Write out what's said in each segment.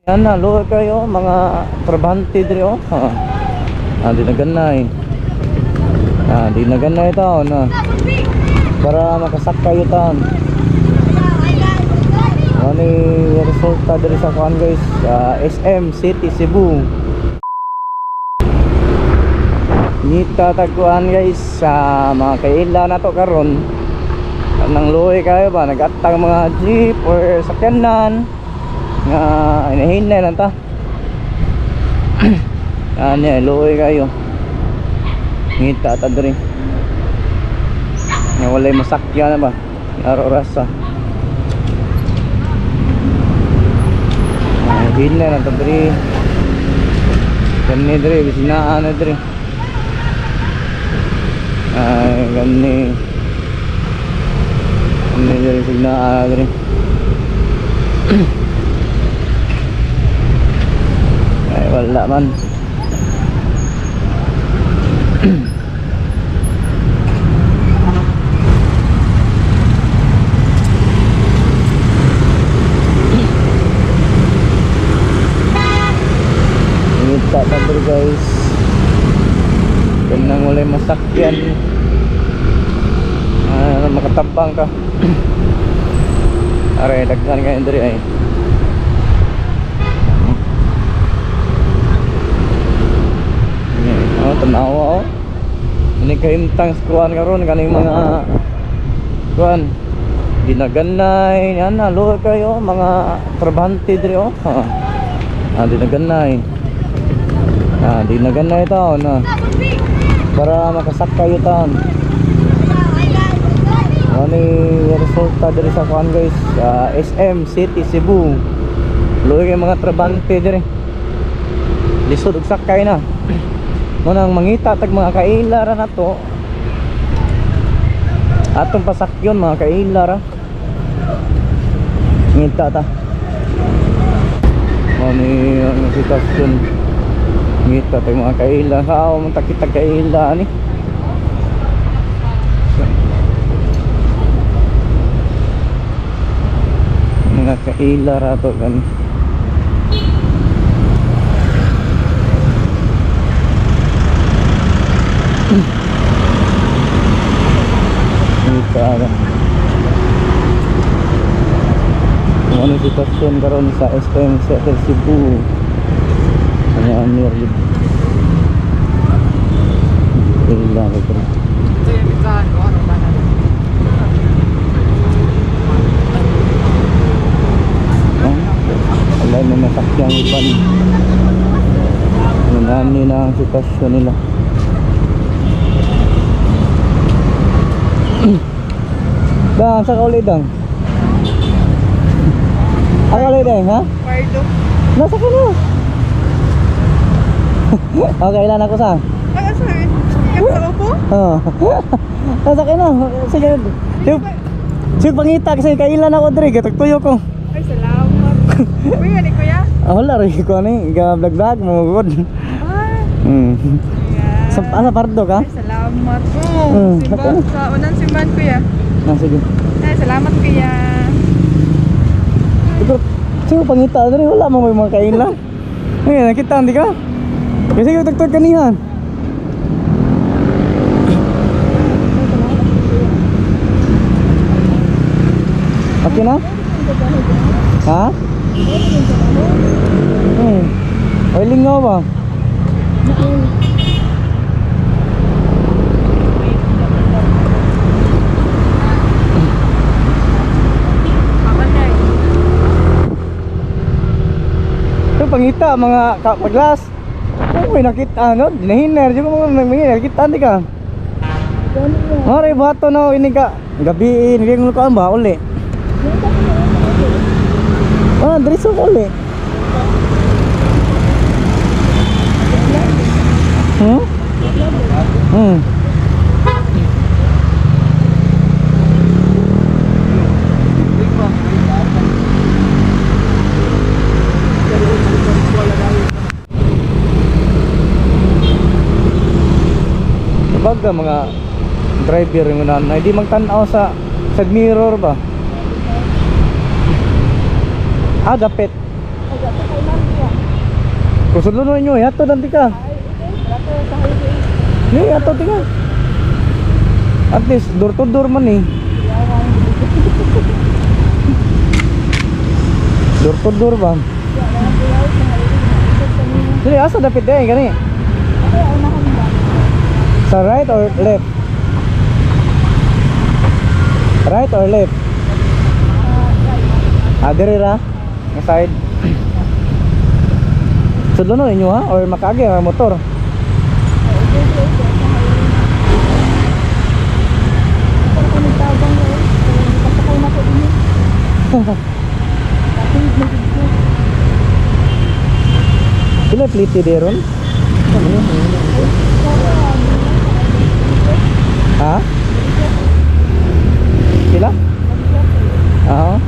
Yan na, luha kayo mga trabahante diri oh. Ah, di na ganay. Ah, di na ganay taon na. Para makasakay taon. Ano yung resulta diri sa kuan guys, sa SM City Cebu. Nita tagkuan guys sa mga kaila na to karon. Nang luoy kayo ba nagatang mga jeep or sakyanan nga hinahinay lang ta. Ano luoy kayo. Ngita ta diri. Nga walay masakyan na ba? Araw rasa. Hinay lang ta diri. Gani diri bisinaan na diri. Ay gani. Gani diri signaan diri. Ay wala man. Ngita ta diri guys. Kanang walay masakyan. Ah, makatabang ka. Aray, daghan kayo diri ay. Oh, tanawa oh. Ini kahimtang sa kuan karon kaning mga kuan. Dinaganay, yan na luha kayo mga trabahante diri oh. Ah, dinaganay. Ah, dinaganay taon na. Para makasakay taon. Ano yung resulta diri sa kuan guys, sa SM City Cebu. Luoy kay mga trabante diri. Lisod og sakay na. Mo nang mangita tag mga kaila ra nato. Atong pasakyon mga kaila ra. Ngita ta. Mo ni ang sitwasyon. Ngita tag mga kaila. Sao man takita kaila ani. Mga kaila ra to gani. Ngita ra. Kung ano sitwasyon karon sa SM City Cebu. Ano ang meron? Kaila ra to. Oh, wala na masakyang iban. Nani na ang sitwasyon nila. Dang, sa kauli dang. Ang kauli dang, ha? Pardo. Nasa ka na. Okay, ilan ako sa? Ay, sorry. Ikaw sa upo? Oo. Nasa ka na. Sige. Sige, sige pangita kasi kailan ako diri, gatagtuyo ko. Ay, salamat. Uy, ano kuya? Ah, wala rin ko ani, ga vlog vlog mo gud. Ay, Hmm. ayan. Sa asa pardo ka? Ay, salamat. Oo, simba, okay. sa unang simbahan kuya. Ah, sige. Ay, salamat kuya. Ito, sige pangita diri wala mo may mga kailan. Ay, nakita hindi ka? Kasi ko tagtag kanihan. Okay na? Ha? Hmm. Ay, lingaw ba? Papanay. Ito pangita mga kapaglas. Oh, may nakita ano, dinahiner di ko mga mga nakita di ka. Mare bato na ini ka. Gabi ini kay kuan ba uli. Ah, diri sa uli. Hmm? Hmm. Baga mga driver yung na hindi magtanaw sa side mirror ba? Ah, dapit. Kung sudlon ninyo, yato dan tika. Ay, okay. Wala ko sa highway. Ni yato tika. At least door to door man eh. Yawan. Door to door ba? Wala ko yaw sa highway. Ikot kami. Dili asa dapit eh gani? Okay, unahan ba? Sa right or left? Right or left? Ah, right. Ah, diri ra. Nga side. Sudlon ninyo ha or makaagi ang motor? Oo, okay, okay. Sa highway. Pero kung nagtabang na eh. So, nakasakay na ko ini. Kapit na gid ko. Pila plite deron? Ha? Pila? Oo.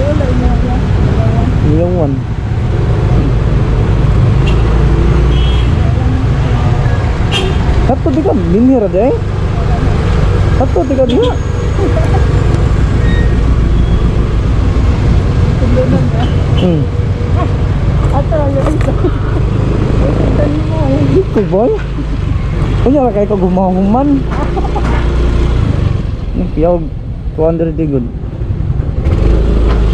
Wala niya. Dalawa. Yung one. Kato di ka binhira di ay? Kato di ka diha. Tulunan na. Ato, yung isa. Ay, sundan mo eh. Di ko boy. Unya ra kay ko gumahuman. Piyog 200 di good.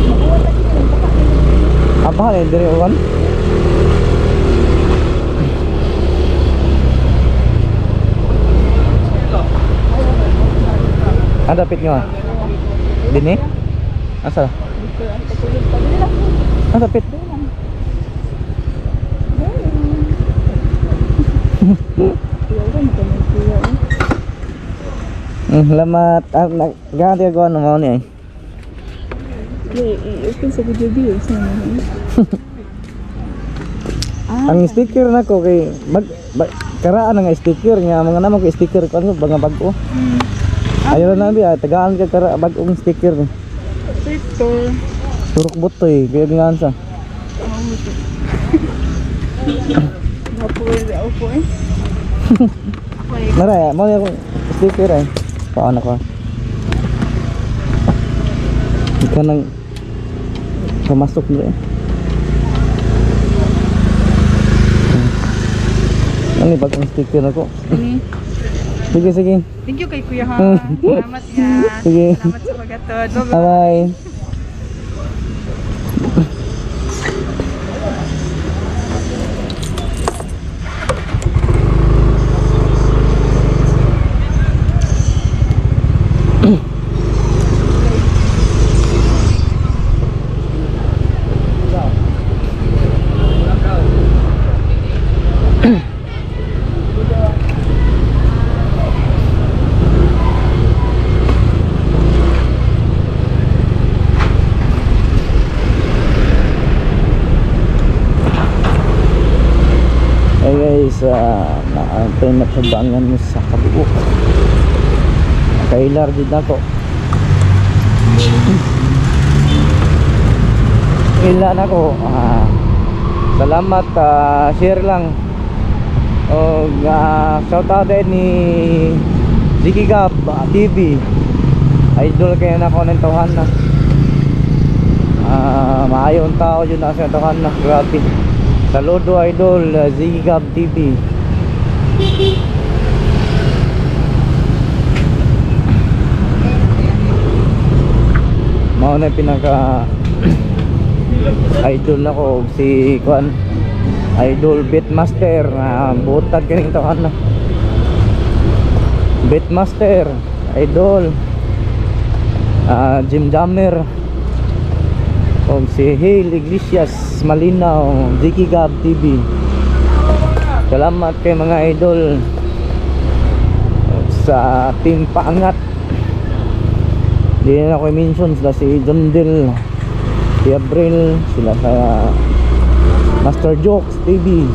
Makuha ta kini, baka kini. Apa eh diri uwan? Ah, dapit nyo ah. Dini? Asa? Dito, ang katulog pa. Dili lang. Ah, dapit. Dili lang. Kuya, wala na kami, kuya, eh. Lamat. Ah, ganti ako ano mo ni eh. Di, i-open sa video view. Sana, eh. Ah, Ang sticker nako kay mag, karaan nga sticker nga mga naman ko sticker ko ano mga bag-o. Ayaw na bi ah, tagaan ka kara bag-ong sticker ni. Thrift store. Turok butoy kaya nga sa. Oh, ito. Napuwi, ako eh. Ako eh. Nara, mo ni akong sticker eh. Paano ko? Ikaw nang pumasok na eh. Ano yung bagong sticker ako? Ini. Sige, sige. Thank you kay Kuya ha. Salamat nga. Sige. Salamat sa paghatod. Bye-bye. Bye-bye. Hey guys, naantay na tabangan mo sa kabuok. Kailar din ako. Ilan ako. Salamat, share lang. O shout out din ni Ziggy Gab TV. Idol kaya na ako ng tawhan na. Maayo ang tao yun na sa tawhan na. Grabe. Saludo idol, Ziggy Gab TV. Mao na yung pinaka idol nako si kuan Idol Beatmaster na butag kaning taon na. Beatmaster, idol. Jim Jammer. Og si Hale Iglesias Malinaw, Ziggy Gab TV. Salamat kay mga idol sa team Paangat. Di na ako i-mention sila si John Del, si Abril, sila sa Master Jokes TV.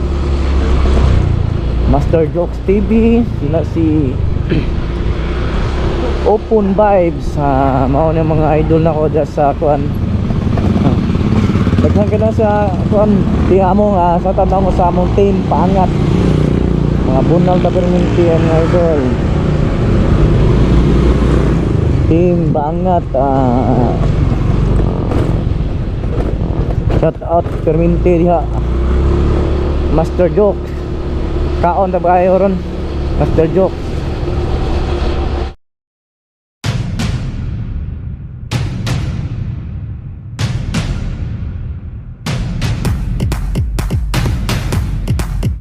Master Jokes TV, sila si Open Vibes, mao na mga idol nako dyan sa kuan. Daghan Daghan ka na sa kuan di amo nga sa tanaw mo sa among team paangat. Mga bunal ta perminti ang idol. Team paangat, shout out perminti diha. Master Jokes. Kaon ta ba kayo ron? Master Jokes.